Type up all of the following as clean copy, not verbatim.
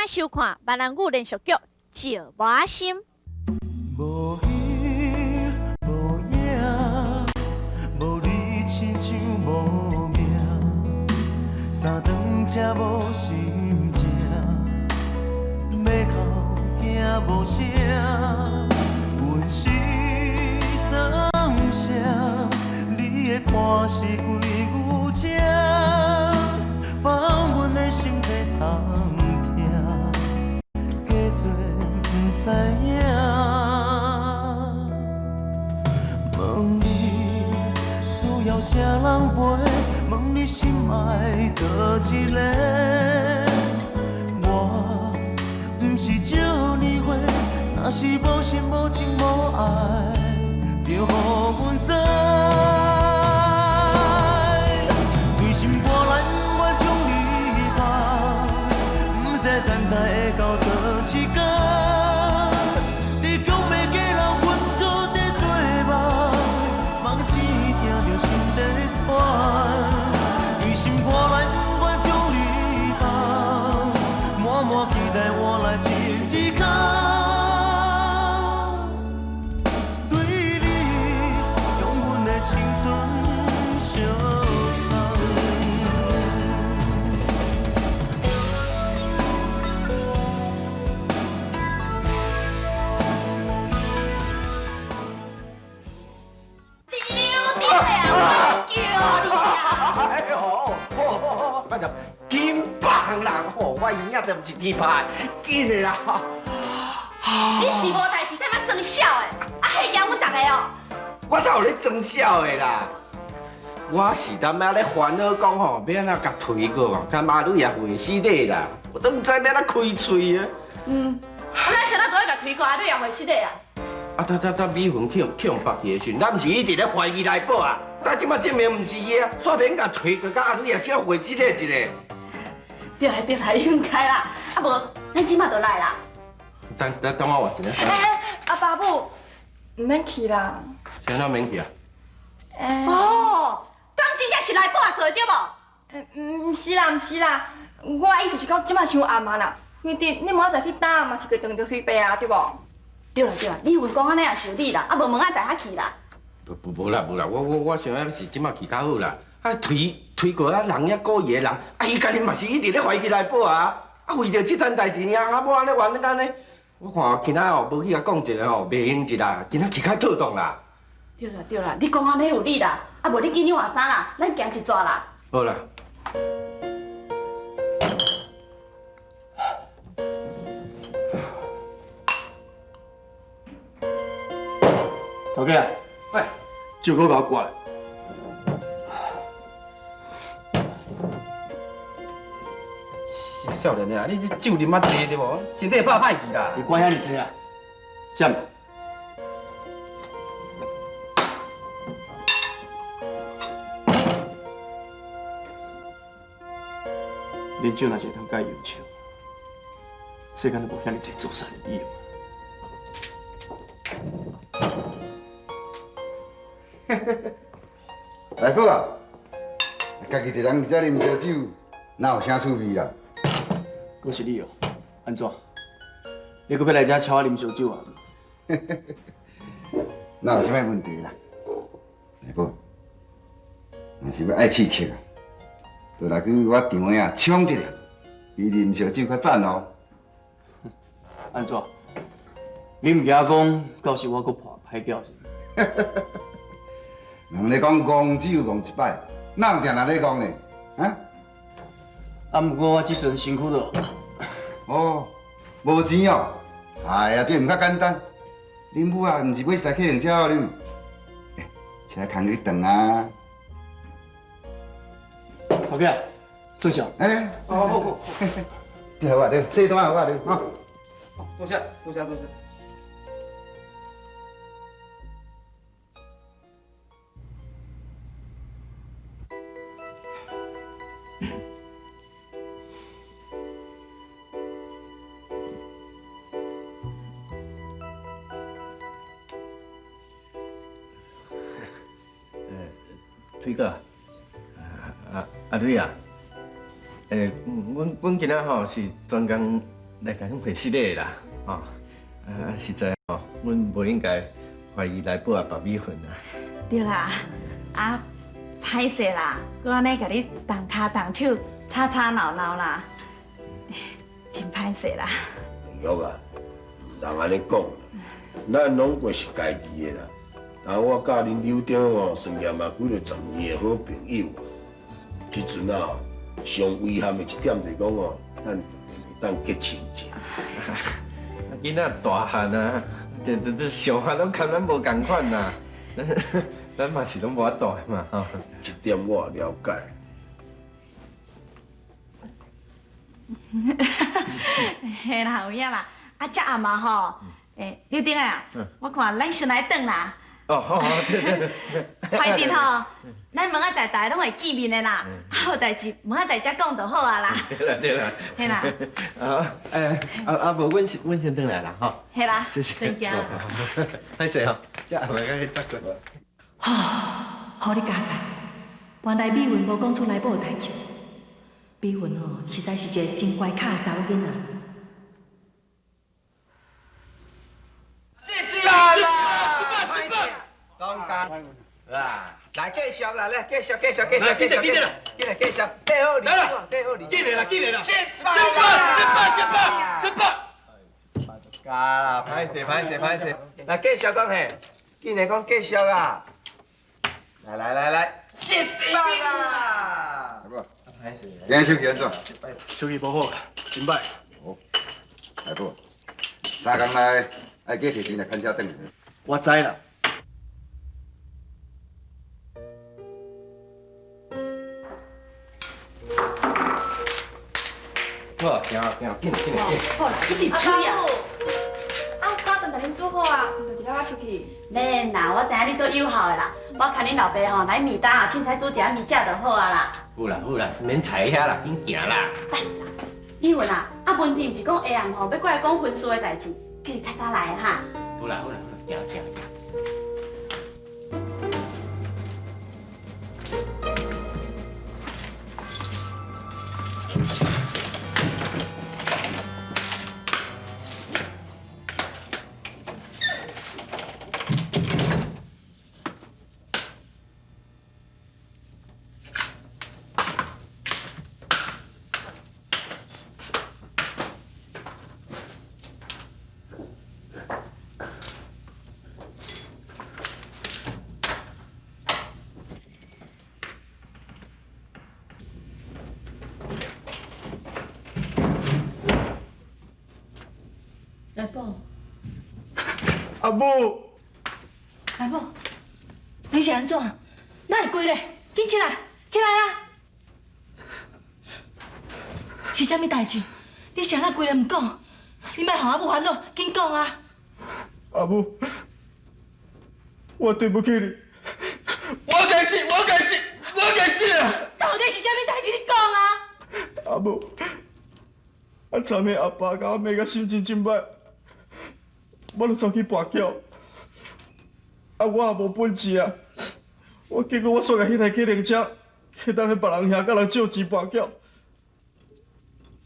收看閩南語連續劇《石磨心》。無影無影，無你親像無命，三頓食無心情，欲哭驚無聲，阮是算啥？你的看是几牛车，放阮的心在通疼，假做毋知影。问你需要啥人陪？问你心愛佗一个？我毋是少年岁，若是無心無情無愛，就予阮知。對心肝內不願將你放，毋知等待會到佗一天。你講欲嫁人，阮閣在做夢，夢醒聽著心在喘。對心肝內不願將你放，滿滿期待換來一日空。對你用阮的青春相送。丢丢啊！我叫你啊！哎呦，我就金百人吼，我营养这毋是天拍的，紧的啦！你是無代誌，踮遐裝痟的，啊，嚇驚阮逐个哦。我哪有咧裝痟的啦？我是踮遐咧煩惱講吼，欲按怎共推過啊？共阿女也會死禮啦，我都毋知欲按怎開喙啊！啊，咱啥物都愛共推過阿女也會失禮啊？啊，搭搭搭，美雲去予縛去的時陣，咱毋是一直咧懷疑來寶啊？但這擺證明毋是伊啊，煞免共推過，佮阿女也小會失禮一下。對啦對啦，應該啦。啊無，咱這擺就來啦。等等等我換一下。欸，阿爸母，毋免去啦。啥物免去啊？欸。哦，敢真正是來寶做的對無？欸，毋是啦，毋是啦，我的意思是講這擺傷暗啊啦，反正你明仔載去擔嘛是會撞著推爸啊，對無？對啦對啦，美雲講按呢也是有理啦，啊無明仔載才去啦。無啦無啦，我想抑是這擺去較好啦。啊推推過啊人遐故意的人，啊伊家己嘛是一直咧懷疑來寶啊。啊為著這單代誌爾，啊無按呢冤按呢，我看今仔哦無去共講一下吼，袂用一啦，今仔去較妥當啦。對啦對啦，你講按呢有理啦，啊無你緊張換衫啦，咱行一逝啦。好啦。頭家，喂，酒閣共我過來。少年啊，你這酒啉啊濟對無？身體會拍歹去啦。你管遐爾濟啊？啥物？啉酒若是會當解憂愁，世間都無遐爾濟自殺的理由。來寶啊，家己一人佇遮啉燒酒，哪有啥趣味啦？閣是你哦，按怎？你閣欲來遮敲我啉燒酒啊？哪有啥物問題啦？來寶，若是欲愛刺激啊，就來去我場的啊衝一下，比啉燒酒較讚哦。按怎？你毋驚講到時我閣破歹叫是？人咧講戇酒戇一擺，哪有定定咧戇呢？啊？啊，毋過我這陣身軀落。哦，無錢哦。哎呀，這毋較簡單。恁母啊，毋是買一台客運車予你？欸，車牽去轉啊。頭家，算數。欸，好好好。這予我對，細單予我對，哈。多謝，多謝，多謝。推哥，阿阿女啊，阮今仔吼是專工來共阮會失禮啦，吼！啊，實在吼，阮無應該懷疑來寶啊白米粉啊。對啦，啊，歹勢啦，閣按呢共你動跤動手，吵吵鬧鬧啦，真歹勢啦。玉啊，毋通按呢講，咱攏過是家己的啦。但我佮恁柳丁吼，算起來嘛幾落十年的好朋友啊。這陣啊，上遺憾的一點就是講哦，咱袂當結親情。囡仔大漢啊，這想法攏佮咱無仝款啦。咱嘛是攏無法度的嘛，吼。這點我也了解。嘿啦，有影啦，啊，這暗嘛吼，欸，柳丁啊，我看咱先來轉啦。哦，好好，對對對。反正吼，咱明仔載大家攏會見面的啦，啊，有代誌明仔載才講就好啊啦。對啦對啦。嘿啦。啊，欸，啊無，阮先轉來啦，吼。嘿啦，謝謝。先行。歹勢吼，這暗暝較去扎過。吼，予你佳哉，原來美雲無講出來某的代誌。美雲吼，實在是一個真乖巧的查某囡仔。啊，來繼續啦，來繼續繼續繼續繼續，進來進來繼續，對好來啦，對好，進來啦，進來啦，失敗失敗失敗失敗，加啦，歹勢歹勢歹勢，來繼續講嘿，進來講繼續啊，來來來來，失敗啦，阿母，今日手氣按怎？手氣無好，真歹。哦，來寶，三工內愛加提錢來牽車轉來。我知啦。好，行行，緊緊緊。好啦，一直吹啊！啊，早頓共恁煮好啊，毋就是了我出去。免啦，我知影你做友好的啦。我牽恁老爸吼來麵搭啊，凊彩煮一下麵食就好啊啦。好啦好啦，免揣遐啦，緊行啦。等啦，美雲啊，啊文婷毋是講下暗吼欲過來講婚事的代誌，叫伊較早來哈。好啦好啦，行行行。來寶，阿母，來寶，你是按怎？哪會跪咧？緊起來，起來啊！是啥物代誌？你是按怎跪咧毋講？你莫予阿母煩惱，緊講啊！阿母，我對不起你，我該死，我該死，我該死啊！到底是啥物代誌？你講啊！阿母，啊，昨暝阿爸共我罵甲心情真歹。我就走去跋筊，啊，我也無本錢啊！我結果我煞共彼台計程車，去當彼別人遐，共人借錢跋筊，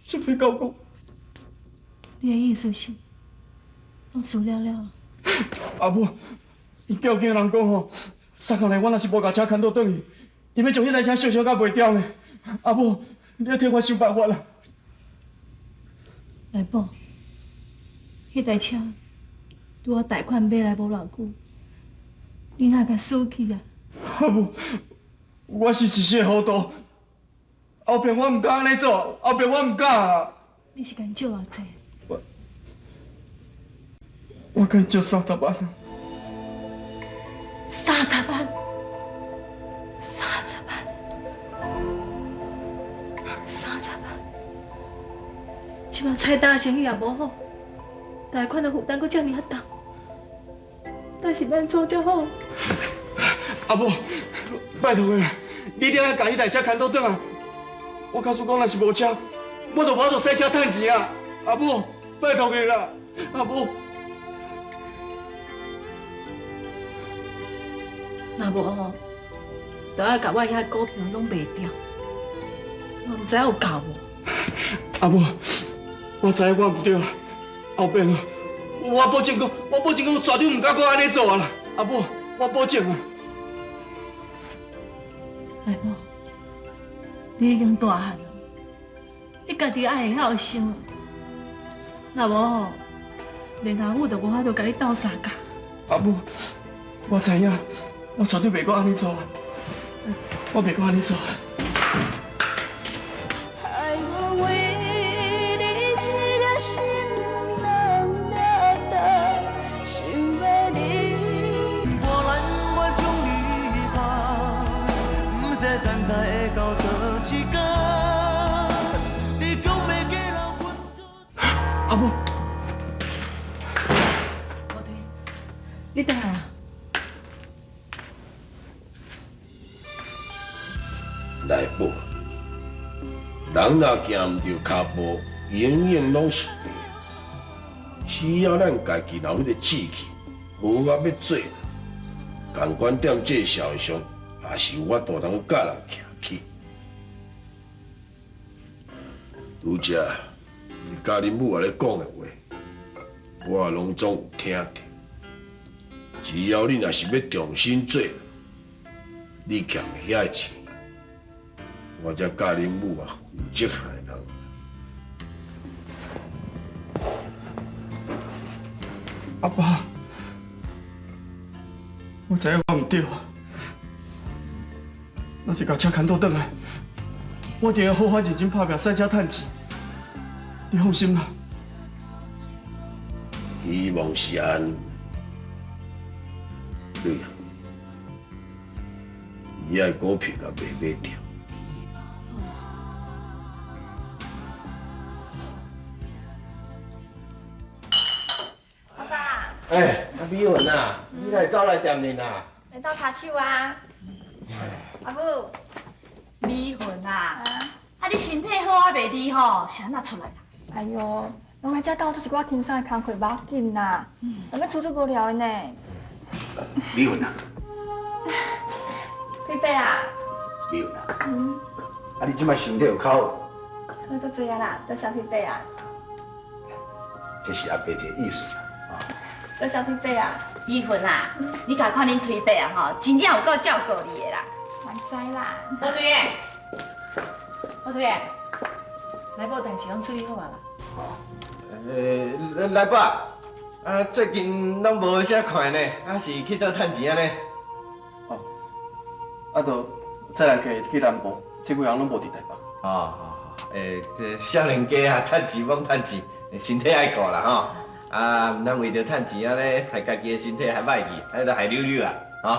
啥物到講？你的意思是，攏輸了了？阿母，𪜶叫警人講吼，三工內我若是無共車牽倒轉去，𪜶欲將彼台車燒燒甲賣掉呢。阿母，你愛替我想辦法啦。來寶，彼台車。拄仔貸款買來無偌久，你哪會共輸去啊？阿母，我是一時糊塗，後壁我毋敢按呢做，後壁我毋敢啊。你是共借偌濟？我共借30萬。30萬，30萬，30萬。這擺菜單生意也無好，貸款的負擔閣遮爾仔重。但是欲按怎才好？阿母，拜託你啦，你一定愛共彼台車牽倒轉來。我假使講若是無車，我就無法度駛車趁錢啊！阿母，拜託你啦，阿母。若無吼，就愛共我遐股票攏賣掉。我毋知影有夠無。阿母，我知影我毋对啦，后边啊，我保证讲，我保证讲，绝对毋敢阁按呢做啊啦！阿母，我保证啊！来宝，你已经大汉了，你家己爱会晓想，若无吼，连阿母都无法度共你斗相共。阿母，我知影，我绝对袂阁按呢做啊！我袂阁按呢做啊！爱我为你一个心人了重，想欲你。波澜我将你放，不知等待会到佗一天。你讲欲嫁留阮阿母，你转来啊！来宝，人若行毋著跤步，永远拢是对。只要咱家己有彼个志气，好仔欲做，仝款踮这社会上，也是有法度通佮人徛起。拄才你佮恁母仔咧讲的话，我拢总有听著。只要你若是欲重新做，你欠遐个钱，我才教恁母啊负责害人。阿爸，我知影我毋对啊，若是共车牵倒转来，我一定会好好认真拍拼，赛车趁钱。你放心啦。希望是按呢。对啊，伊遐股票共卖买掉。阿爸。哎，阿美云啊，你哪会走来店里啊？来斗跤手啊。阿母。美云啊，啊你身体好啊袂离吼，是按怎出来啦？哎哟，拢来遮斗做一寡轻松的工课，无要紧啦。踮咧厝足无聊的呢。美云啊。推伯啊。美云啊。啊，你这摆身体有较好？好足济啊啦，多谢推伯啊。这是阿伯一个意思啦。多谢推伯啊。美云啊，你共看恁推伯啊吼，真正有够照顾你的啦。嘛知啦。无推的，无推的，来宝代志拢处理好啊啦。来宝，啊，最近拢无啥看呢，啊是去佗趁钱按呢？哦，啊，就再来去去南部，这几工拢无伫台北。哦，好好，这少年家啊，趁钱罔趁钱，身体爱顾啦吼。啊，毋通为著趁钱按呢，害家己的身体害歹去，害都害溜溜啊！吼。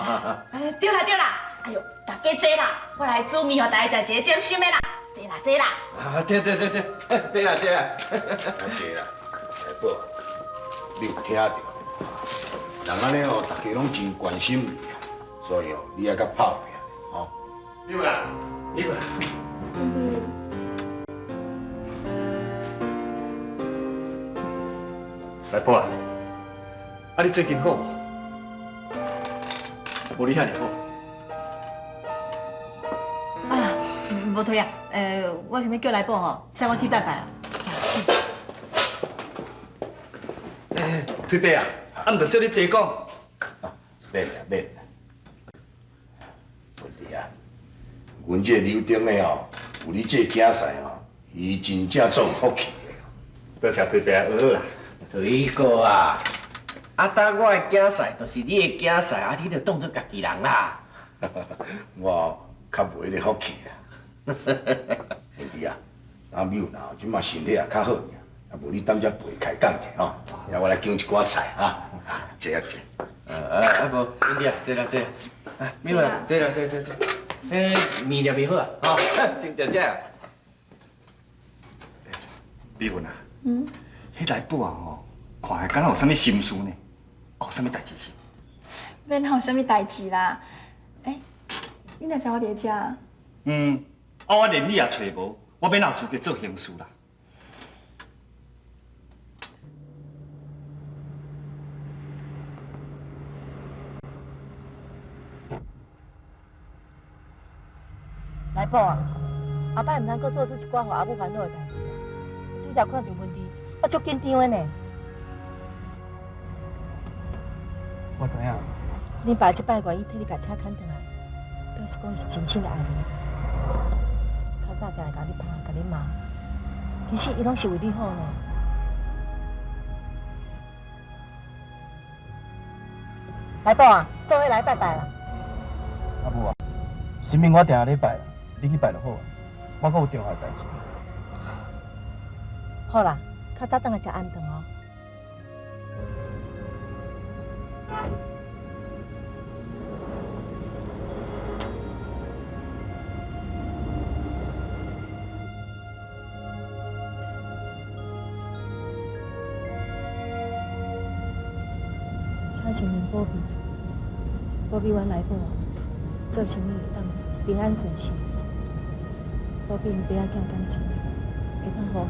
哎，对啦对啦，哎哟，大家坐啦，我来煮面，予大家食一个点心的啦。坐啦坐啦。啊，对对对对，坐啦坐啦。坐啦，来宝，你有听著？人按呢哦，大家拢真关心你啊，所以哦，你爱较拍拚吼。美云啊，美云。来宝啊，啊你最近好无？无你遐尔好。啊，无推啊，我想欲叫来宝吼，载我去拜拜啊。推伯啊，啊毋著做你济讲。免啦免啦，问题啊，阮这柳丁的哦，有你这囝婿哦，伊真正足有福气的。多谢推伯啊，学啦。推哥啊，啊，当我的囝婿就是你的囝婿，啊，你就当做家己人啦。我较无彼个福气啦。问题啊，阿美云啊，这马身体也较好尔，啊，无你踮遮陪开讲者吼，啊，我来拣一寡菜哈，坐啊坐。啊无，问题啊，坐啦坐。啊，美云啊，坐啦坐坐坐。欸，面料面好啊，吼，先食这。美云啊，彼来宝啊吼，看来敢若有啥物心事呢？有啥物代志是？免有啥物代志啦。欸，你哪知我伫遮？嗯，啊，我连你也揣无，我欲哪有资格做行事啦？来宝啊，后摆毋通阁做出一寡予阿母烦恼的代志啊！对拄才看著文弟，我足緊張的呢。我知影。恁爸這擺願意替你共車牽轉來，表示講伊是真心的愛你。較早定會共你拍，共你罵，其實伊攏是為你好呢。來寶啊，做伙來拜拜啦！阿母啊，神明我定定咧拜，你去拜就好啊。我閣有重要代誌。好啦，較早轉來食暗頓哦。請神明保庇，保庇阮來寶做生意會當平安順遂，保庇𪜶爸仔囝感情會當和諧，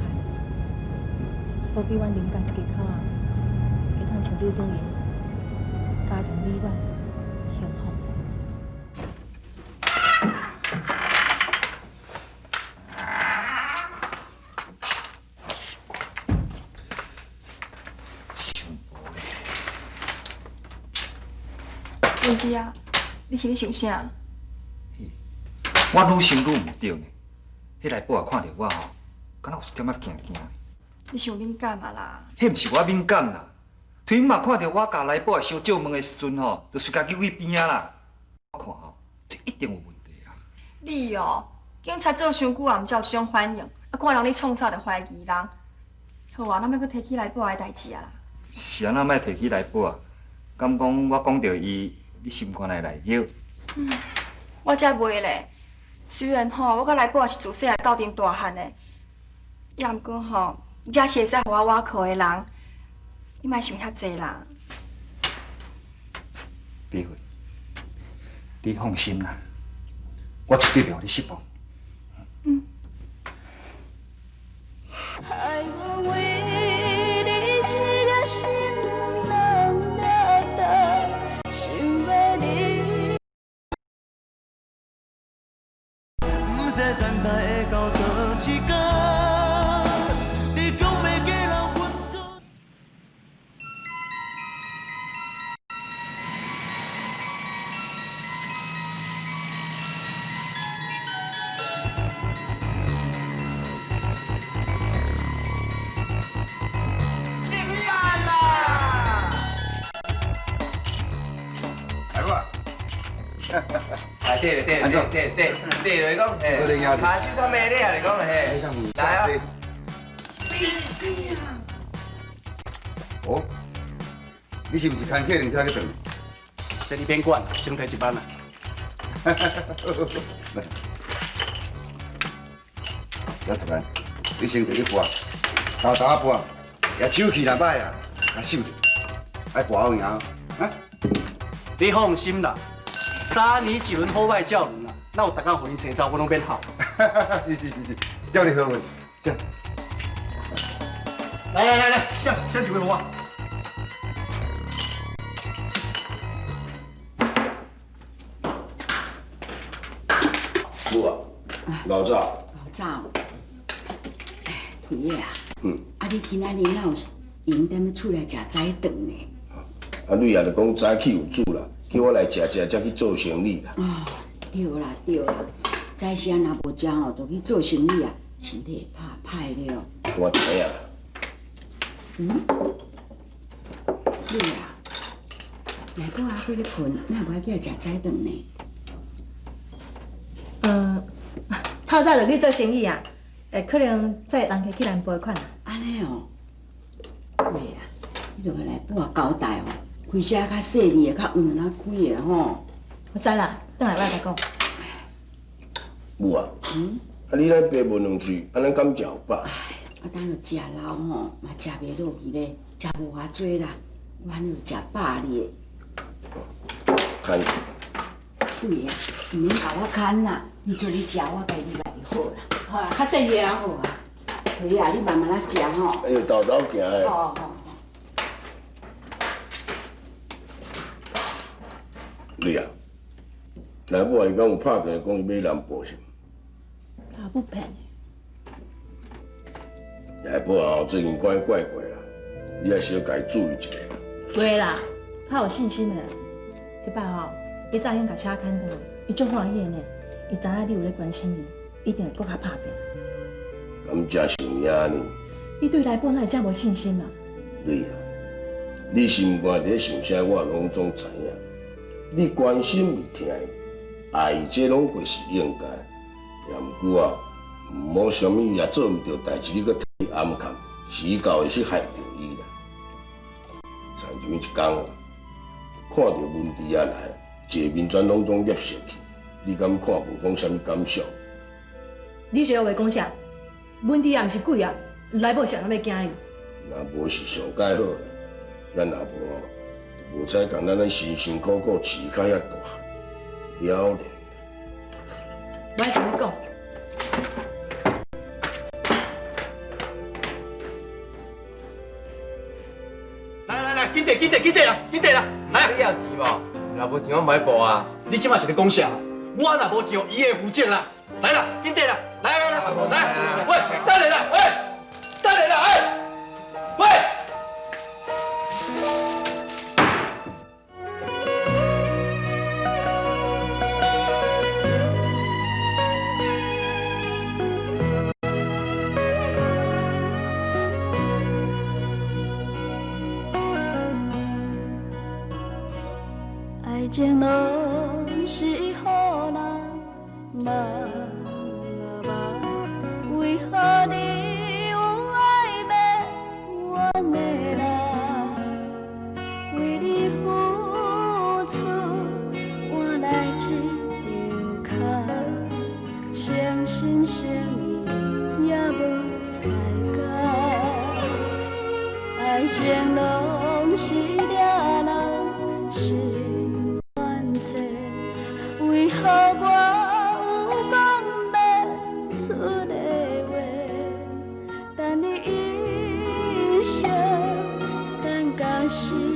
保庇阮林家一家口仔會當像柳丁𪜶家庭美滿幸福。文弟啊，你是咧想啥？我愈想愈毋對呢。彼來寶仔看著我吼，敢若有一點仔驚驚。你傷敏感啊啦！彼毋是我敏感啦，推嘛看著我共來寶仔相借問的時陣吼，就隨共揪去邊仔啦。我看吼，這一定有問題啦。你哦，警察做傷久也毋才有這種反應，啊，看人咧創啥就懷疑人。好啊，咱莫閣提起來寶仔的代誌啊啦。是按怎莫提起來寶仔？敢講我講著伊？你心肝內內掖。嗯，我才袂咧。雖然吼，我佮來寶是自細漢鬥陣大漢的，也毋過吼，伊才是會使予我倚靠的人。你莫想遐濟啦。美惠，你放心啦，我絕對袂予你失望。嗯。愛我為你一個心人掠重，想欲你。不知等待會到佗一天，你講欲嫁人阮阁。來吧。來，對對對對對對，來講，嘿，跤手較美麗啊，來講，嘿，來啊。哦，你是毋是牽客人車去轉？這你免管，先提一班啦。來，來一班，你先摕去撥，沓沓仔撥，也手氣若歹啊，也收著，愛撥好贏啊！你放心啦。三年一輪好歹照輪啦，哪有逐工予恁清走，我攏免哭。是是是是，照你好運，這。來來來來，先先遞給我。母啊，老早。老早。哎，屯爷啊。嗯。啊，你今仔日哪有閒踮咧厝內食早頓呢？啊，女也就講早起有煮啦。叫我來食食，才去做生理啦。哦，對啦對啦，早時仔若無食吼，就去做生理啊，身體會拍歹了。我知影。嗯？你啊，來寶仔閣咧睏，哪會無愛起來食早頓呢？嗯，透早就去做生意啊，會可能載人客去南部的款。按呢哦，對啊，你著共來寶仔交代哦。開車較細膩的，較穩仔開的吼。我知啦，轉來我來講。母啊，啊你咧白問兩喙，按呢敢食有飽？啊，等落食老吼，嘛食袂落去咧，食無偌濟啦，我按呢就食飽咧。牽。對啊，毋免共我牽啦，你做你食，我家己來就好啦。好啦，較細膩好啊。對啊，你慢慢仔食吼。哎呦，沓沓行的。好好。你啊，來寶伊敢有拍電話講伊欲南部是？阿母騙的。来宝啊，最近怪怪怪啦，你爱小共伊注意一下。对啦，較有信心的啦。這擺吼，伊答應共車牽轉來，伊足歡喜的呢。伊知影你有咧關心伊，一定會閣較拍拚。敢這是有影呢？你對來寶哪會這無信心啊？你啊，你心肝佇咧想啥，我攏總知影。你關心伊、疼伊、愛伊，這攏過是應該。也毋過啊，毋好啥物也做毋著代誌，你閣替伊暗藏，遲到會去害著伊啦。親像一工啊，看著文弟仔來，坐面全攏總捏熟去，你敢看無講啥物感想？你是咧話講啥？文弟也毋是鬼啊，來寶啥人欲驚伊？若無是上蓋好啦，咱若無哦，無彩共咱咱辛辛苦苦飼甲遐大，了然。我愛共你講。來來來，緊綴緊綴緊綴啦，緊綴啦！來，你有錢無？若無錢，我毋愛報啊。你這馬是咧講啥？我若無錢，伊會負責啦。來啦，緊綴啦！來來來，來，喂，等下啦，喂，等下啦，哎，喂。愛情攏是予人夢啊夢，為何你有愛欲怨的人？為你付出換來這張空，誠心誠意也無彩工。愛情攏是掠人心怨嗟，為何我有講袂出的話？等你一生，等到死。